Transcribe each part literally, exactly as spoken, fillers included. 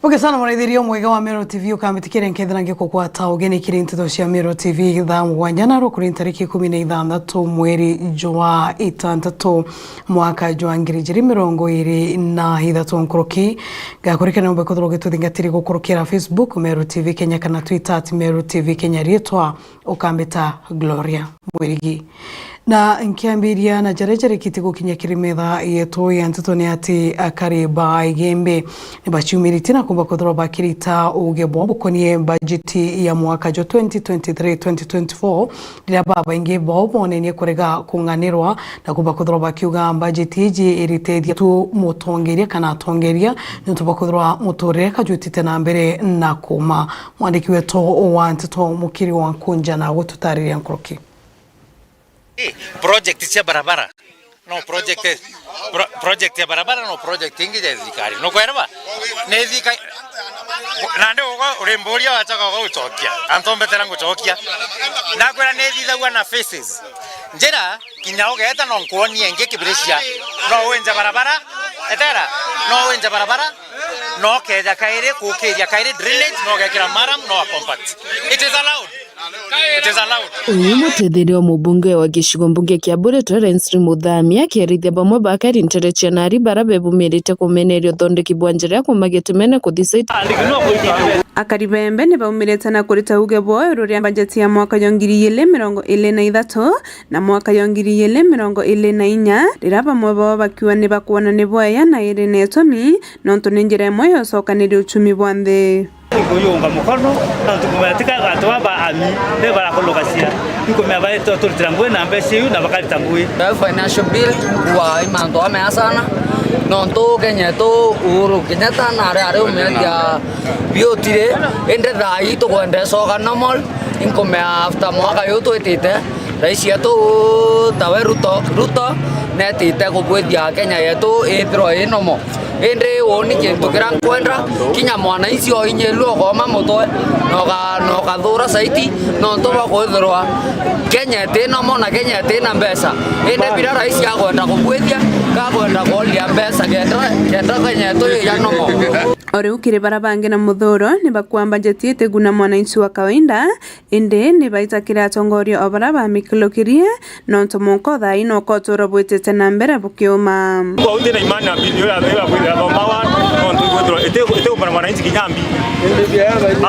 Uge sana muraithiria mwega wa Meru T V, ukambitikiria nkethira ngikugwata ugeni kiri nteto cia Meru T V thaa mugwanja na rukuri ntariki ikumi na ithanthatu mweri jwa itantatu mwaka jwa ngiri ijiri mirongo iri na ithatu nkuruki. Ngakurikira niumbe kwithirwa ugituthingatiri gukurukira Facebook Meru T V Kenya kana Twitter at Meru T V Kenya, riitwa ukambita Gloria Mwirigi. Na nkiambiria na jaria jarikite gukinya kiri metha yetu ya nteto ni ati akari ba Igembe nibaciumiritie na kumba kwithirwa bakirita uge bwao bukonie bajeti ya mwaka jwa twenty twenty-three twenty twenty-four, riria babaingi bao bonenie kurega kung'anirwa na kumba kwithirwa bakiuga bajeti iji iritethia tu mutongeria kana atongeria niuntu bwa kwithirwa muturire kajwitite na mbere na kuuma. Mwandiki wetu wa nteto Mukiri wa Nkunja na gututariria nkuruki. Eh, project cia barabara. No project, pro-, project ya barabara, no project ingi ya thirikari. Nukwelewa? Ni thika-, nandi ugo urimburia wachoka uga uchokia. Antu mbetera nguchokia. Ndakwira ni thithagua na phases. Njira kinya ugeta no nkuonie ingi kibiricia. No winja barabara, etera, no winja barabara, no keja kairi, kukiria kairi drainage, no gekira maram, no compact. It is allowed. It is allowed. Uyu mutetheria wa mubunge wa gicigo mbunge kia Buuri, Terence Muthami, akierithia bamwe ba akari ntere cia nari bara bebumirite kumeneria uthondeki bwa njira ya kuuma Gitimene kuthi Saiti. Akari bembe ni baumirite na kurita uge bwao iguru ria bajeti ya mwaka ya ngiri igiri mirongo iri na ithatu na mwaka ya ngiri igiri mirongo iri na inya, riria bamwe bao bakiuga ni bakwona ni bwaya na iri na itumi, nontu ni njira imwe ya ucokaniria uchumi bwa nthi. Kuyunga mukono, nontu kumenya ti ka antu baba ami, ni barakulugacia. Inkumenya baritwe turitira ngui na mbeca iu, na bakarita ngui. Financial bill, wa imantu amea sana, nontu Kenya yetu Uhuru Kenyatta na ari ari umetia biutire, indi thaa ii tukwenda icoka normal. Inkumenya after mwaka yu twitite, Rais yetu tawe Ruto, Ruto netite kubwithia Kenya yetu ithirwa i nomo. Indi uuni kintu kiria nkwenda, kinya mwananchi oinyirue ukoma mutwe, na uka-, na ukathura saiti, nontu bwa kwithirwa Kenya iti nomo na Kenya iti na mbeca. Indi biria rais akwenda kubwithia, gakwenda kuoria mbeca kenda, kenda Kenya yetu ija nomo. O riu kiri bara bangi na muthuro ni bakuga bajeti itiguna mwananchi wa kawaida, indi ni baita kiri atongoria o bara bamikilukirie, nontu mwanka o thaa ii no kotura bwitite na mbere bukiuma. Kwa uti na imani na video ya, ya, ya thoma wa, nontu igwithirwa iti, iti kumbana mwananchi kinya mbi.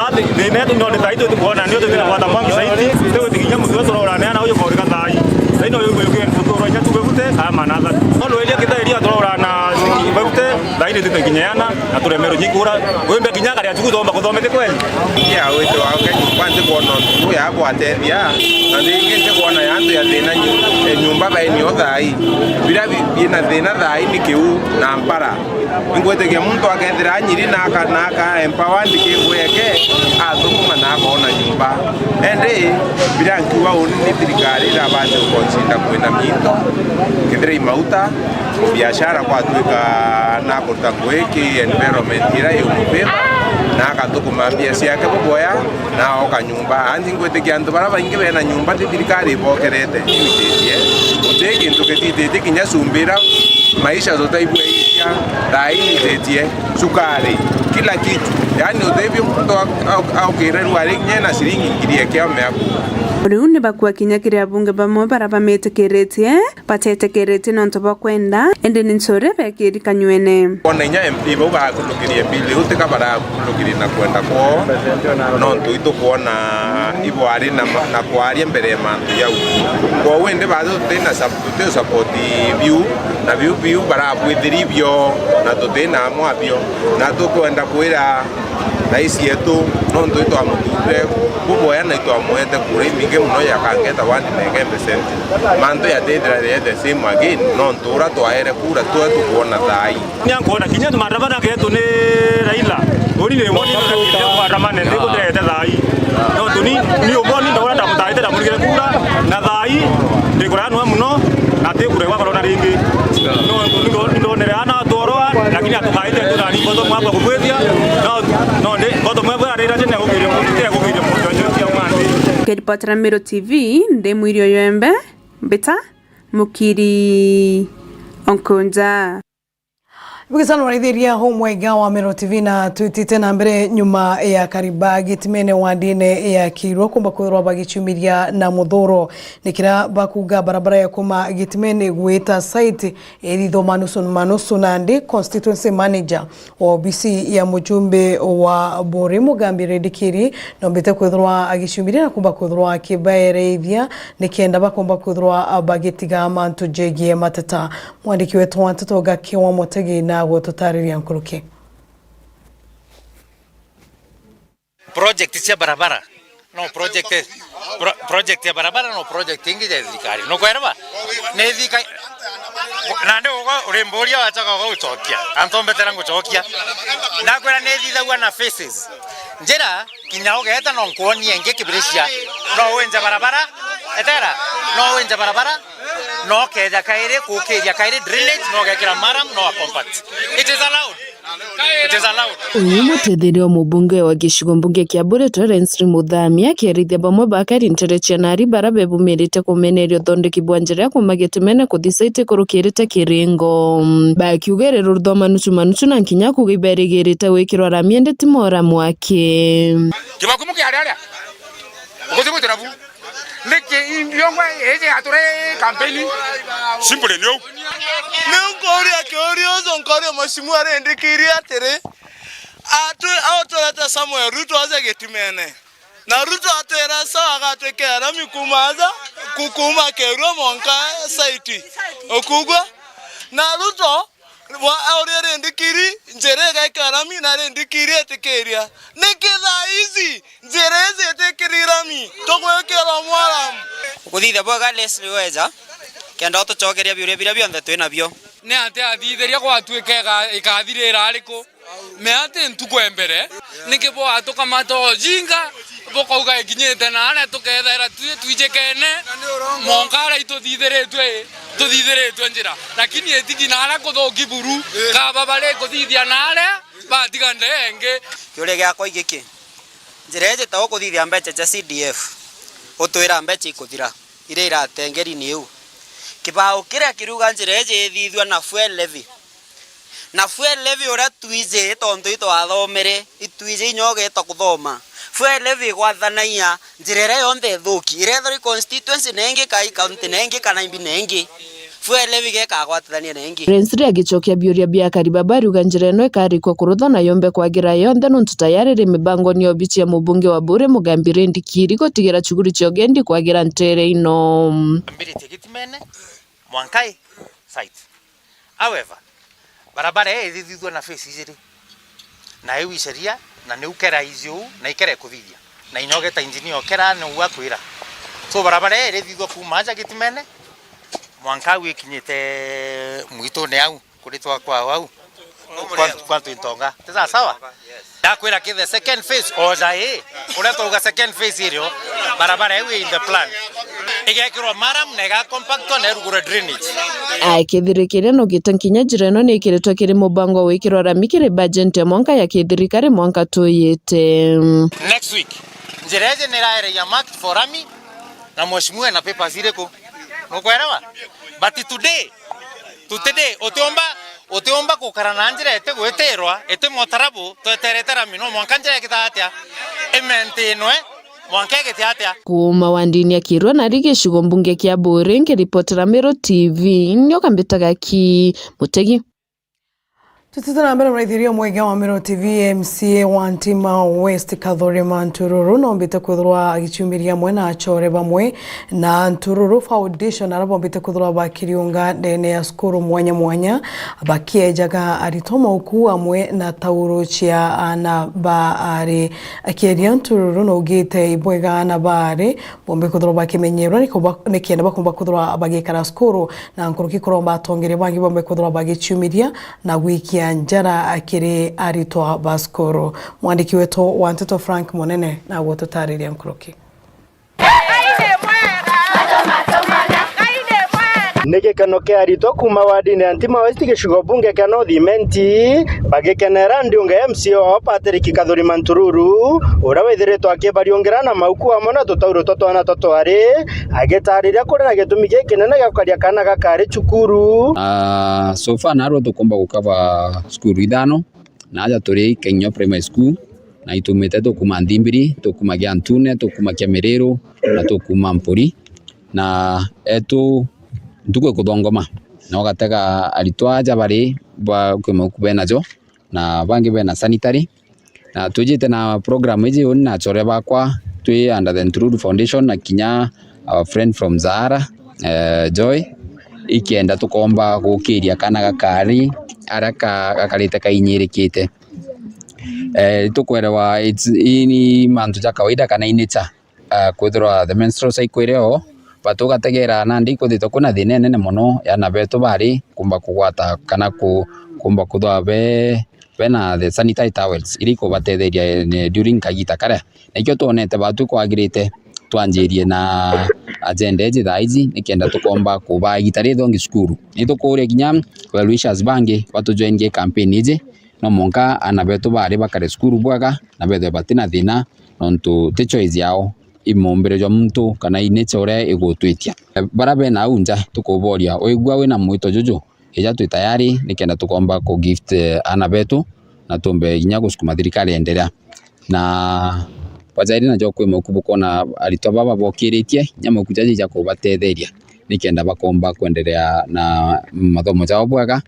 Ati, thina yetu no ni thaa ii twiti kuona, nio twiti na kwata mwangi saiti, twiti kinya mutu wetu uraneana uyu kauri ga thaa ii. Thaa ii no yugwe yugwe tutura inya tuge gute, kama na thatu. No lweria kithairia turora na siki baute, thaa ii ni tutikinyeana. Na turemerwe nyikura, wimbe kinya akari achuku thomba kuthomete kweli? Ingi ya wite wake nyumba ntikwona untu ya bwatethia, na nthi ingi ntikwona ya antu ya thina nyu-, e nyumba baini o thaa ii. Biria bi-, bina thina thaa ii ni kiu na mpara. Ingwitikia muntu akethira anyiri na aka-, na aka empowered kingweke, athukuma na akona nyumba. Indi biria nkiuga uni ni thirikari irabati gukonsinda kwina minto, kethira i mauta, biashara kwatuika na kuruta ngui ki environment iria i umufavour, na agatukuma mbia ciake buboya, na oka nyumba. Anti ngwitikia antu baria baingi bena nyumba ti thirikari ibokerete, ititie. Guti gintu gitititie kinya cumbira maisha jotaibua itia, thaa ii ititie, cukari, kila kitu. Yaani utethio muntu au-, au-, aukire rwari kinya na ciringi ngiri eke ome aku. Riu ni bakua kinya kiri abunge bamwe baria bamitikiritie, batetikiritie nontu bwa kwenda, indi ni nchuri bekiri kanywene. Ona inya M P bau bakurukirie bill iu tika barakurukirie na kwenda kwoo, nontu itukwona ibo ari na ma-, na kwaria mbere ya mantu jau. Kwou indi batho tuti na sub-, tuti support biu, na biu biu barabwithiri bio, na tuti na amwe abio, na tukwenda kwira Rais yetu, nontu itwamuthuurire buboya na itwamwete kura imingi mono ya Kangeta ward na Igembe Central. Mantu yatithira the same again, nontu ura twaere kura twe tukwona thaa ii. Ni ankwona kinya antu maandamana akeetwo ni Raila, uri ni woni ni maandamane, ndigutete thaa ii. Nontu ni, ni umoni na ura ndamutaite ndamurigire kura, na thaa ii ndikuranua muno, na ti kura igwakorwo na ringi. Nontu ni ndo-, ni ndonere ana atworoa, lakini atukaite tu na ni ngoto mwabwa kubwithia. No, no, ndi, ngoto mwabwa arira jene gukiria muntu, te gukiria muntu, ndio cia mwanthi. Kiripotera Meru T V, ndi Mwiri Oyembe, mbita Mukiri Onkunja. Bugisa na maraithiria ho mwega wa Meru T V, na twitite na mbere nyuma ya Kariba Gitimene wandine ya Kirwa kumba kwithirwa bagicumiria na muthuro. Ni kira bakuga barabara ya kuma Gitimene gwita site ithithwa manusu manusu, nandi constituency manager wa obisi ya mujumbe wa Buri Mugambi Redikiri nombite kwithirwa agicumiria na kumba kwithirwa akibaereithia nikenda bakomba kwithirwa bagitiga mantu jegie mateta. Mwandiki wetu wa nteto Gake wa Mutegi na gututariria nkuruki. Project cia barabara, no project, pro-, project ya barabara, no project ingi ya thirikari. Nukwelewa? Ni thirikari. Nandi ugo urimburia wachoka ugo uchokia. Antu mbetera nguchokia. Ndakwira ni thithagua na phases. Njira kinya ugeta no nkuonie ingi kibiricia. No winja barabara, etera, no winja barabara, no keja kairi, kukiria kairi drainage, no gekira maram, no compact. It is allowed. It is allowed. Uyu mutetheria wa mubunge wa gicigo mbunge kia Buri Terence Muthami akierithia bamwe ba akari ntere cia nari bara bebumirite kumeneria uthondeki bwa njira ya kuma Gitimene kuthi site kurukirite Kiringo. Bakiuga iri rurutho manusu manusu na nkinya kuga iberigirite gwikirwa rami indi ti mora mwaki. Kibakumu kia aria aria. Ukuthi gwitira bu. Niki imbiongwa iji aturi kampeni? Simply ni uu. Ni nkuria kiuria uju, nkuria mheshimiwa Rindikiri atiri, atwi-, auturete Samuel Ruto aje Gitimene. Na Ruto atwira sawa agatwikira rami kuma aja, ku-, kuma Kirwa mwanka site. Ukugwa? Na Ruto Wa-, auria Rindikiri, njira igekira rami na Rindikiri itikiria. Niki thaa ici njira ici itikiri rami? Tugwikirwa mwaram. Ukuthithia bwega Leslie Weja, kenda utucokeria biuria biria bionthe twi nabio. Ni atia athithiria gwatuika iga-, ikathirira ariku? Me ati ntuku ya mbere, niki bwatukamata ujinga, bukauga ikinyite na aria tukethaira twi-, twijikene, mwanka aria ituthithiritwe, tuthithiritwe njira. Lakini itigi na aria kuthuki buru, kaba bari kuthithia na aria batiga ndee ingi. Kiuria giakwa igiki, njira iji ta ukuthithia mbeca cia C D F, utwira mbeca ikuthira, iria iratengeri ni iu. Kibao kiria kiriuga njira iji ithithua na fuel levy. Na fuel levy uria twiji, tontu itwathomere, itwiji inya ugeta kuthoma. Fuel levy igwathanagia njira iria yonthe ithuki, irethirwa i constituency na ingi, kai county na ingi, kana imbi na ingi. Fuel levy igekagwatithania na ingi. Rensri agicokia biuria bia akari baba ariuga njira ino ikarikwa kurutha na yombe kwagira yonthe, nontu tayari iri mibangoni ya obici ya mubunge wa Buri Mugambi Rindikiri gutigira chuguri cia ugendi kwagira ntere ino. Ambiritie Gitimene, mwanka i site. However, barabara ii irithithua na phase ijiri. Na iu i sheria, na niu kera iji uu, na ikera ikuthithia. Na inya ugeta engineer ukera niu akwira. So barabara ii irithithua kuuma aja Gitimene, mwanka au ikinyite mwitune au, kuri twa kwao au. Kwa, kwa Twintonga. Ti sawa sawa? Ndakwira ki the second phase, oja ii, uria twauga second phase irio, barabara iu in the plan. Igekirwa maram na iga compactwa na irugurwe drainage. Akithirikiria nugite nkinya njira ino nikiritwe kiri mubango wa gwikirwa rami kiri bajenti ya mwanka ya kithirikari mwanka tuyite. Next week, njira iji niraereia marked for rami na mheshimiwa ena papers iriku? Nukwelewa? But today, Tutidi, utiumba, utiumba gukara na njira itigwitirwa, iti motarabu, tweterete rami, no mwanka njira ikita atia? Imentinwe, mwanka igite atia? Kuuma wandini ya Kirwa nari gicigo mbunge kia Buri, nkiripotera Meru T V, nioka mbitaga ki Mutegi. Tutite na mbere muraithiria mwega wa Meru T V, M C A wa Ntima West Kathuri Mantururu nombite kwithirwa agicumiria amwe na achore bamwe na Ntururu Foundation, aria bombite kwithirwa bakiriunga ndene ya cukuru mwanya mwanya, bakiejaga aritwa mauku amwe na tauro cia aana ba aari. Akieria Ntururu naugite ibwega aana ba aari bombe kwithirwa bakimenyerwa nikuba-, nikenda bakomba kwithirwa bagikara cukuru, na nkuruki kuromba atongeria bangi bombe kwithirwa bagicumiria na gwikia njara kiri aritwa ba cukuru. Mwandiki wetu wa nteto Frank Munene nagwe ututariria nkuruki. Ni gikeno kia aritwa kuuma wardini ya Ntima West, gicigo bunge kia North Imenti, bagikenera ndiunga ya M C A wao Patrick Kathuri Mantururu, uria withiritwe akibariungira na mauku amwe na tutauro twa twana twa twari, agitariria kuri na gitumi gikinene gia gukaria kaana gakari cukuru. Ah, so far narua tukumba gukava cukuru ithano, na aja turi Keng'io Primary School, na itumite tukuma Nthimbiri, tukuma Giantune, tukuma Kiamiriru, na tukuma Mpuri. Na etu ntuku ikuthongoma, na ugatega aritwa aja bari ba kwi mauku benajo, na bangi bena sanitary. Na twijite na program iji, uni na achore bakwa twi under the Ntururu Foundation, na kinya our friend from Zahara, eh, Joy, ikenda tukomba gukiria kana gakari aria ka-, gakarite kainyirikite. Eh, itukwerewa it's, ii ni mantu ja kawaida kana i nature, eh, kwithirwa the menstrual cycle iri o, but ugategera nandi ikwithitwe kwina thina inene mono ya ana betu bari kumba kugwata kana ku-, kumba kuthwa be, bena the sanitary towels iria ikubatetheria, eh, during kagita karia. Na ikio twonete batu kwagirite twanjirie na agenda iji thaa iji, nikenda tukomba kubaa igita rithongi cukuru. Nitukuria kinya well wishers bangi batujoinie campaign iji, no mwanka ana betu bari bakare cukuru bwega na bethwe batina thina, nontu ti choice yao, i muumbire jwa muntu kana i nature uria igutwitia. Bara bena au nja, tukuboria, wigua wina mwito juju, ija twi tayari nikenda tukomba ku gift, eh, ana betu, na tumbe kinya gusukuma thirikari endelea. Na bwa jairi najo kwi mauku bukona aritwa baba bokiritie, kinya mauku jaja ja kubatetheria nikenda bakomba kwendelea na mathomo jao bwega.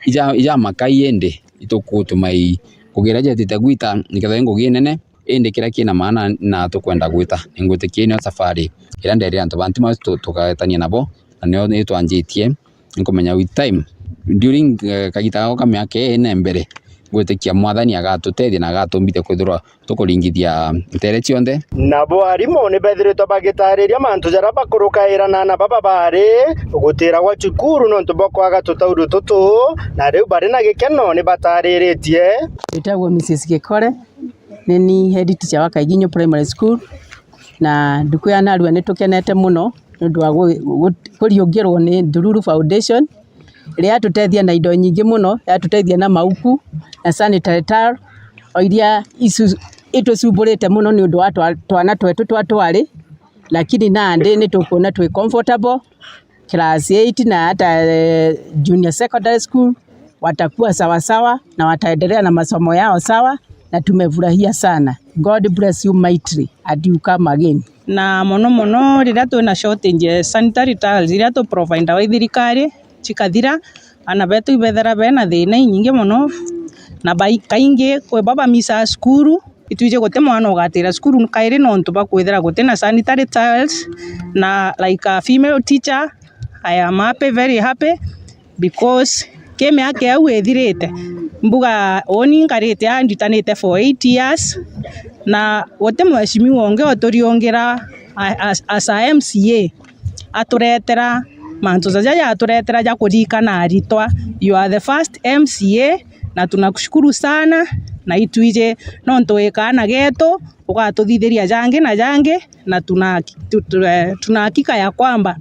Ija, ija makai indi itukutumai kugira jetite gwita, nikethwa i ngugi inene, indi kiria kina maana na tukwenda gwita. Ningwitikia nio safari iria nderia antu ba Ntima tu-, tugaetania nabo, na nio nitwanjitie. Nkumenya with time, during, eh, kagita gako ka miaka ii ina mbere, ngwitikia Mwathani agatutethia na agatumbithia kwithirwa tukuringithia ntere cionthe. Nabo arimu ni bethiritwe bagitariria mantu jaria bakurukaira na ana baba bari gutira gwa cukuru nontu bwa kwaga tutauru tutu, na riu bari na gikeno ni batariritie. Njitagwo Missus Gikore, ni ni head teacher wa Kaiginyo Primary School, na nduku ya narua ni tukenete muno niundu wa gu-, gu-, kuriungirwo ni Ndururu Foundation, iria yatutethia na indo nyingi muno, yatutethia na mauku na sanitary towel, o iria icu-, itwicumburite muno niundu wa twa-, twana twetu twa twari, lakini nandi ni tukuona twi comfortable, class eight na hata, eh, junior secondary school watakuwa sawasawa na wataendelea na masomo yao sawa, na tumefurahia sana. God bless you mightily and you come again. Na mono mono riria twina shortage ya sanitary towels iria tu providewa i thirikari, cikathira, ana betu ibethera bena thina inyingi mono, na bai-, kaingi kwi baba misaa cukuru, itwiji guti mwana ugatira cukuru kairi nontu bwa kwithira guti na sanitary towels, na like a female teacher, I am happy, very happy, because ki miaka iu ithirite, mbuga uni nkarite aa nditanite for eight years, na guti mheshimiwa ungi uturiungira a-, as, as a M C A aturetera mantu jaja jaturetera ja kuririkana aritwa. You are the first M C A, na tunakushukuru sana, na itwiji nontu wi kaana getu, ugatuthithiria jangi na jangi, na tuna-, tu-, tu-, eh, tuna hakika ya kwamba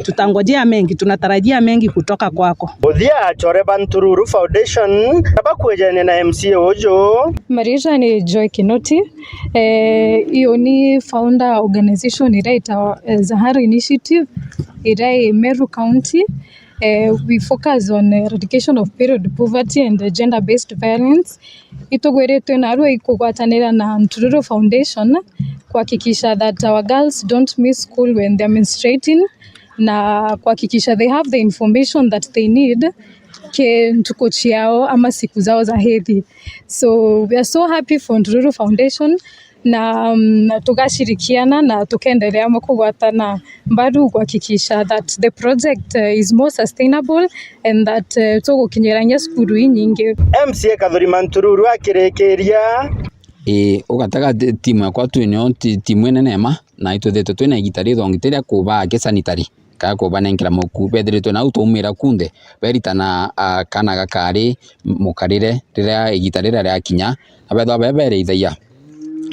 tutangojea mengi, tunatarajia mengi kutoka kwako. Muthia, achore ba Ntururu Foundation bakwijania na M C A uju. Marita ni Joy Kinoti. Eh, iyo ni founder organization iria itawa, eh, Zahara Initiative, iria i Meru County. Eh, we focus on eradication of period poverty and gender-based violence. Itugwiritwe narua ikugwatanira na Ntururu Foundation kuhakikisha that our girls don't miss school when they're menstruating, na kuhakikisha they have the information that they need ki ntuku ciao ama siku zao za hedhi. So we are so happy for Ntururu Foundation, na, mm, tugashirikiana na tukendelea amwe kugwatana mbaru kuhakikisha that the project, uh, is more sustainable and that, uh, tugukinyira nginya cukuru inyingi. M C A Kathuri Mantururu akirikiria. Ii, ugatega ti-, timu yakwa twi nio ti-, timu inene ma, na itwithitwe twina igita rithongi tiria kubaa ki sanitary, kana kubanenkera muku, bethiritwe nau twaumira kunthe, beritana, a, kana gakari mukarire riria igita riria riakinya, na bethwa be bereithagia.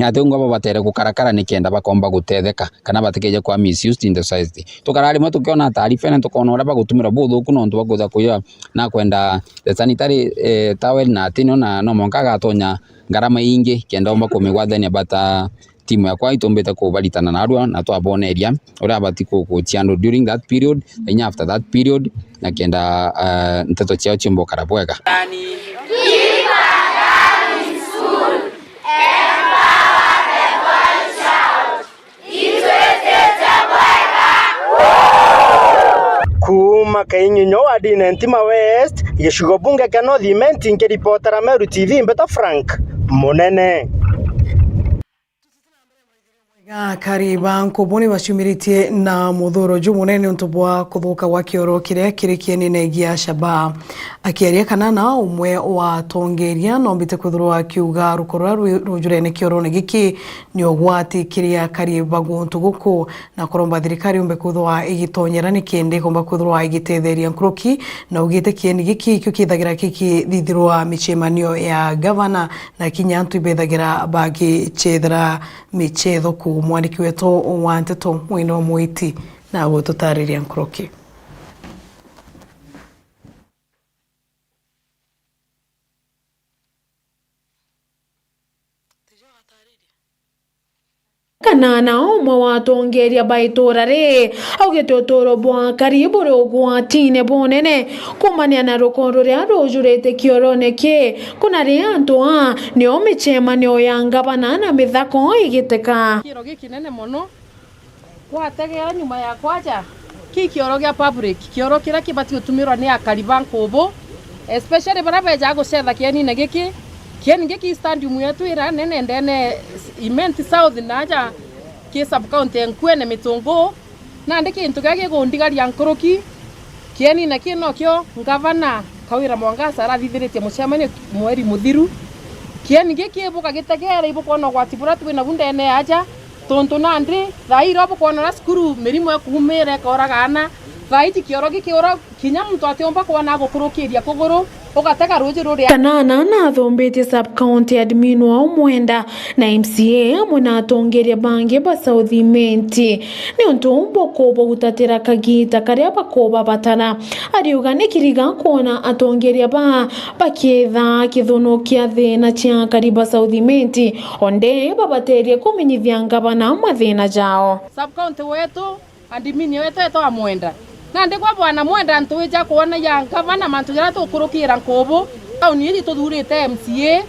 Ati ungu abo batere gukarakara nikenda bakomba gutetheka kana batikeje kwa misused in the society. Tukara rimwe tukiona taarifa ene tukoona uria bagutumirwa buthuku nontu bwa kwitha kuiya na kwenda the sanitary, eh, towel na ati nio na no mwanka agatonya ngarama ingi kenda omba kumigwathania bata timu yakwa itumbite kubaritana narua na twaboneria uria abati ku-, kuchia andu during that period, inya after that period, na kenda, eh, nteto ciao ciumba ukara bwega. Kuuma Kainyunyo wardine Ntima West, gicigo bunge kia North Imenti, nkiripotera Meru T V, Mbeto Frank Munene. Akari ba Nkubu ni baciumiritie na muthuro jumunene niuntu bwa kuthuka gwa kioro kiria kiri kienine gia Shabaa. Akiaria Kanana, umwe wa atongeria, noombite kwithirwa akiuga ruko ruria rwi rujurene kiorone giki ni ugwati kiri akari ba guntu guku, na kuromba thirikari yumbe kwithirwa igitonyera nikindi ikomba kwithirwa igitetheria nkuruki, na augite kieni giki ikio kithagira gikithithirwa micemanio ya gavana, na kinya antu ibethagira bagicethera micetho kuu. Mwandiki wetu wa nteto Mwino Mwiti na agututariria nkuruki. Kanana, umwe wa atongeria ba itura ri, augite uturo bwa akari buri ugwatine bunene kumania na ruko ruria rujurite kiorone ki, kuna ri antu aa nio micemanio ya ngavana na mithako igiteka. Kioro gikinene mono. Kwategera nyuma ya kwaja, ki kioro gia public, kioro kiria kibati gutumirwa ni akari ba Nkubu, especially baria bejaga gucetha kienine giki. Kieni giki i stadium yetu iria nene ndene Imenti South na aja ki sub county ya Nkuene Mitungu. Nandi kintu kiria gikundigaria nkuruki, kienine ki nokio ngavana Kawira Mwangaza arathithiritie mucemanio mweri muthiru. Kieni giki bukagitegera, ibukwona ugwati buria twinabu ndene ya aja. Tontu nandi, thaa ii irio bukwona uria cukuru mirimo ikuumira ikooraga aana, thaa iji kioro gikiura, kinya muntu atiumba kwona agukurukiria kuguru, ugatega ruuji ruria. Kanana nathumbitie sub county admin wao Mwenda na M C A amwe na atongeria bangi ba South Imenti niuntu bwa kubagutatira kagiita karia bakubabatara. Ariuga ni kiriga kwona atongeria baa bakietha kithunukia thiina cia akari ba South Imenti, onde babaterie kumenyithia ngavana mathina jao. Sub county wetu, admin wetu etwa Mwenda. Nandi kwa bwana Mwenda, antu wija kwona ya ngavana mantu jaria tukurukira Nkubu, tauni iji tuthurite M C A,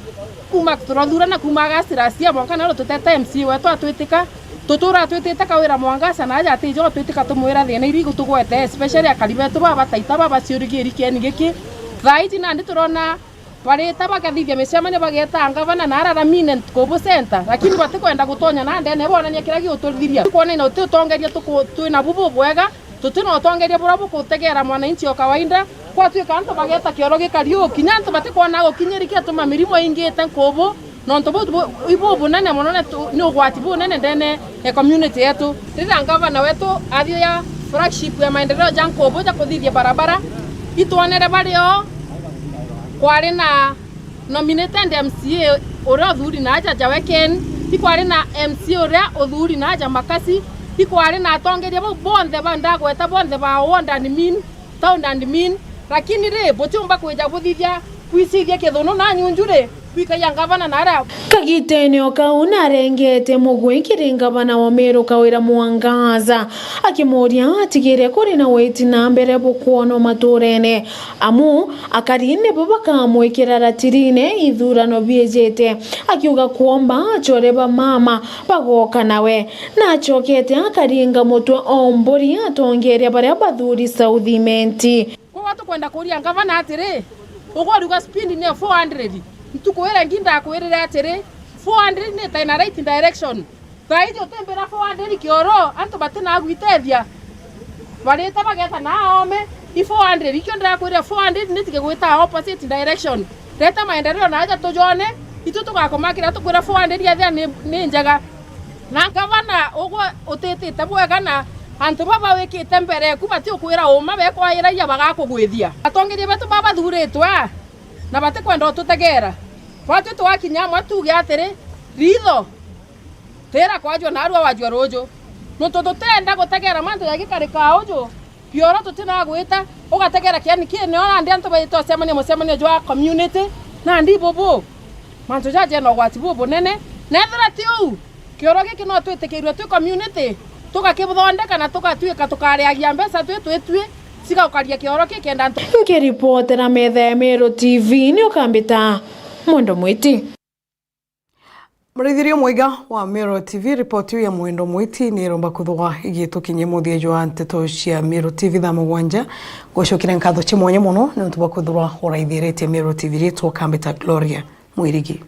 kuma turathurana kuma August last year, mwanka naro tutete M C A wetu atwitika, tutura twitite Kawira Mwangaza na aja atijo atwitika tumwira thiina iria igutugwete, especially akari betu baba taita baba ciurigiri kieni giki. Thaa iji nandi turona barita bakathithia micemanio bageta ngavana na araramine Nkubu center, lakini batikwenda gutonya na ndene bonania kiria giguturithiria. Kwona ina uti utongeria tuku-, twinabu bubwega, tuti na utongeria buria bukutegera mwananchi o kawaida. Kwatuika antu bageta kioro gikari uu, kinya antu batikwona gukinyirikia tuma mirimo ingite Nkubu, nontu buu bu-, ibu bunene mono na tu-, ni ugwati bunene ndene ya community yetu. Riria ngavana wetu athio ya flagship ya maendeleo ja Nkubu ja kuthithia barabara, itwonere bario kwari na nominated M C A uria uthuri na aja Jaweken, ikwari na M C A uria uthuri na aja Makasi, ikwari na atongeria bau bonthe ba ndagweta bonthe ba ward and mean, town and mean, lakini ri, butiumba kwija buthithia, bwicithia kithunu na nyunju ri, bwikagia ngavana na aria. Kagitene o kau narengete mugwi kiri ngavana wa Meru Kawira Mwangaza, akimuria atigire kuri na witi na mbere bukwonwa maturene, amu akari nibo bakamwikira ratirine ithurano biijite, akiuga kwomba achore ba mama bagoka nawe. Nachokete akaringa mutwe o mburi atongeria baria bathuri South Imenti. Koguo tukwenda kuria ngavana atiri, ugwe uriuga speed ni four hundred. Ntuku iria ingi ndakwirire atiri, four hundred ni itaina right direction. Thaa iji utimbira four hundred kioro, antu batina gwitethia. Barita bageta na aome, i four hundred, ikio ndirakwirire four hundred ni tige gwita opposite direction. Reta maendeleo na aja tujone, itu tugakomakira tukwira four hundred yathia ni, ni njega. Na ngavana ugwe utitite bwega na antu baba wikite mbere eku batiukwira uma bekwairagia bagakugwithia. Atongeria betu baba bathuritwe aa, na batikwenda ututegera. Batwi twakinya amwe tuge atiri, ritho, Tira kwajua narua wajua ruju. Nontu tutenda gutegera mantu ja gikari ka uju. Kioro tutinagwita, ugategera kiani kii nio nandi antu baitwa ucemania mucemanio jwa community, nandi bubu. Mantu jaja jena ugwati bubunene. Na ethira ti uu, kioro giki no twitikirue twi community, tugakithondeka na tugatuika tukariagia mbeca twi twitui, cigaukaria kioro kii kenda antu. Nkiripotera metha ya Meru T V, ni ukambita Mwendo Mwiti. Muraithiria mwega wa Meru T V, ripoti iu ya Mwendo Mwiti ni iromba kwithirwa igitukinyia muthia jwa nteto cia Meru T V thaa mugwanja. Ngucokera nkatho cia mwanya mono ni untu bwa kwithirwa uraithiritie Meru T V, ritwa ukambita Gloria Mwirigi.